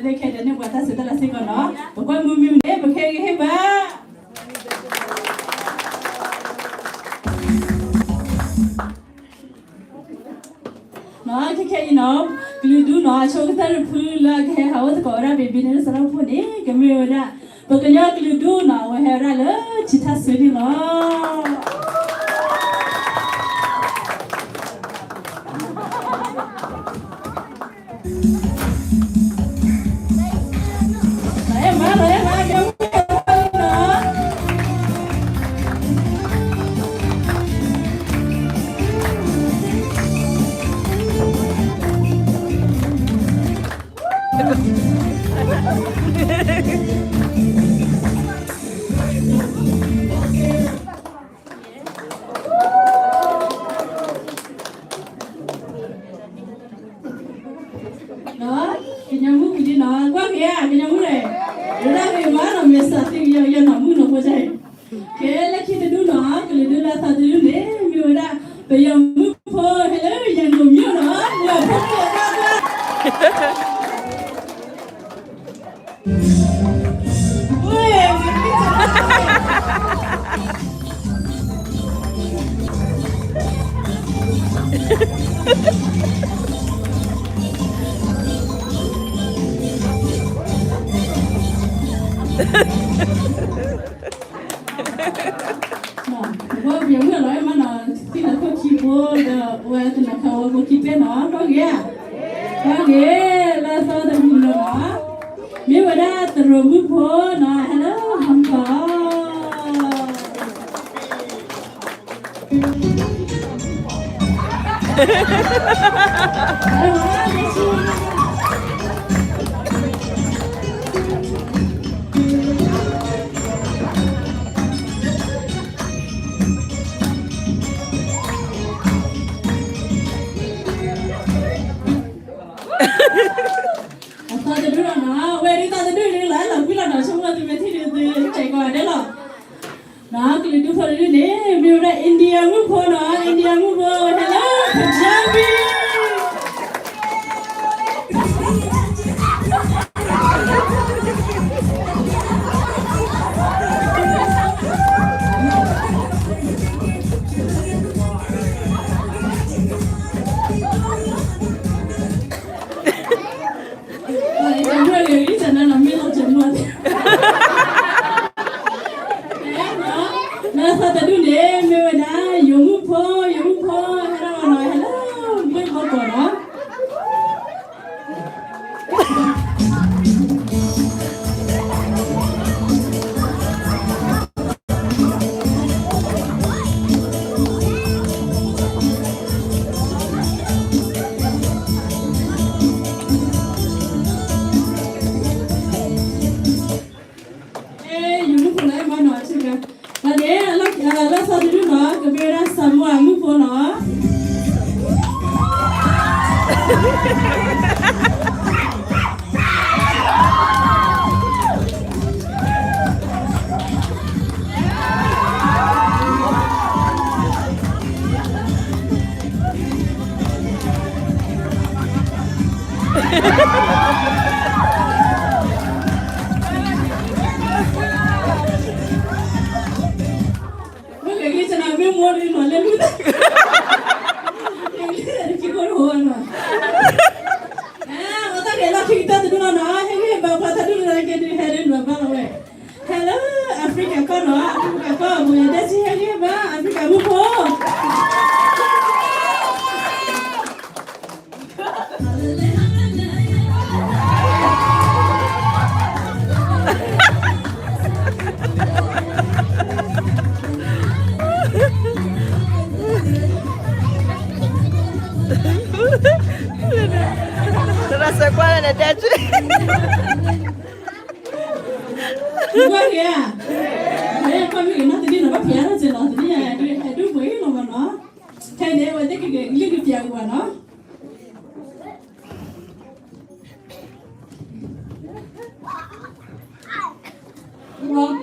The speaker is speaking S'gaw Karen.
လၢခဲဒၣ်န့ၣ် ပှၤတၢ်စံးတၢ်လၢစ့ၢ်ကီးနီၤ, ပကွၢ်မုာ်မုာ်န့ၣ် ပခဲဂ့ၤဟ့ၣ်ဘၣ် နီၤ, ခဲခဲအံၤနီၤ, ကလုာ်ဒူၣ်နီၤ အဆိကတၢၢ်တဖုလၢအကဟဲဟးအိၣ်သကိးဝဲဒၣ် ဘံဘံန့ၣ် လၢစရီဖိန့ၣ် ကမ့ၢ်ဝဲဒၣ် ပကညီကလုာ်ဒူၣ်နီၤ, အဝဲဟဲဝဲဒၣ်လၢဆံးထၣ်စ့န့ၣ်လီၤ. နီၤ, ကညီမုၣ်ပူၤဒံနီၤ, ကွၢ်က့ၤဧါ ကညီမုၣ်န့ၣ်, ဒ်ဒၣ်ဂ့ၤမးနီၤ, မ့ၢ်စးသ့ၣ်ကယီယီနီၤ, မုၣ်နီၤဖိစၢ်အံၤ, ကဲလၢခံတဒူၣ်နီၤ, ကလုာ်ဒူၣ်လၢအသီတဒူၣ်န့ၣ် မ့ၢ်ဝဲဒၣ် ပယီၤမုၣ်ဖိ ဟဲလၢယၤကိာ်မၠိၣ်နီၤ, ပှၤဖိဖိအဘၣ်ဘၣ် ပဝဲပယီၤမုၣ်လီၤမးနီၤ, သ့ၣ်နီၣ်ခိၣ်ခံဖိဒီး အဝဲတနီၤခးဝဲဖိခံဖျၢၣ်နီၤ, ကွၢ်က့ၤဧါ, ကွၢ်က့ၤ, လၢအသီတမုာ်လီၤနီၤ, မ့ၢ်ဝဲဒၣ်တရူးမုၣ်ဖိနီၤ, hello ဟီၣ်ကီၢ် အသီတဒူၣ်လီၤနီၤ, ဝဲဒၣ်သီတဒူၣ်န့ၣ်လီၤ, လီၤကွံလီၤနီၤ, ဆိကမိၣ်သုမ့ၢ်ထံၣ်ဒုးသုစဲးကီးဒဲးလီၤ. နီၤ, ကလုာ်ဒူၣ်ဖိတဒူၣ်န့ၣ် မ့ၢ်ဝဲဒၣ် India မုၣ်ဖိနီၤ, India မုၣ်ဖိ, hello Punjabi. လၢသီတဒူၣ်န့ၣ် မ့ၢ်ဝဲဒၣ် ယိၤမုၣ်ဖိ, ယိၤမုၣ်ဖိ, hello နီၤ, hello မုၣ်ဖိကီးနီၤ. အဲ ယိၤမုၣ်ဖိလၢအဲၣ်မးနီၤ, အဆၢက, ဒီးန့ၣ် လၢသီတဒူၣ်နီၤ ကမ့ၢ်ဝဲဒၣ် Samoa မုၣ်ဖိနီၤ. မ့ၢ်ကဂ့ၤကနၣ်မ့ၢ်မိၢ်ဒ်နီၤလၢလူသး, ကဂ့ၤက့ၤခိၣ်တဟိနီၤ, အသီက့ၤလီၢ်ခံကတၢၢ်တဒူၣ်လီၤနီၤ, ဟဲက့ၤဘၣ်ပှၤတဒူၣ်လၢက့ၤဒုးဟဲဒုးနွၤဘၣ်လီၤဝဲ, hello Africa ကီၢ်နီၤ, Africa ကီၢ် ပှၤဒဲစံဟဲက့ၤဘၣ် Africa မုၣ်ဖိ တရၣ်စၢၤကွၢ်လၢနတဲဆူ ကွၢ်က့ၤဧါ, ကွၢ်မ့ၢ်က့ၤနီၢ်တဒံၣ်နီၤ ဘၣ်ဖျါထီၣ်စဲးနီၤ တဒံၣ်ယၤ ဟဲဒုးပှ့ၤလီၤမးနီၤ, ခဲအံၤန့ၣ်အဝဲသ့ၣ်ကဂဲၤကလံၢ်ကပျၢ်ကွံာ်နီၤ.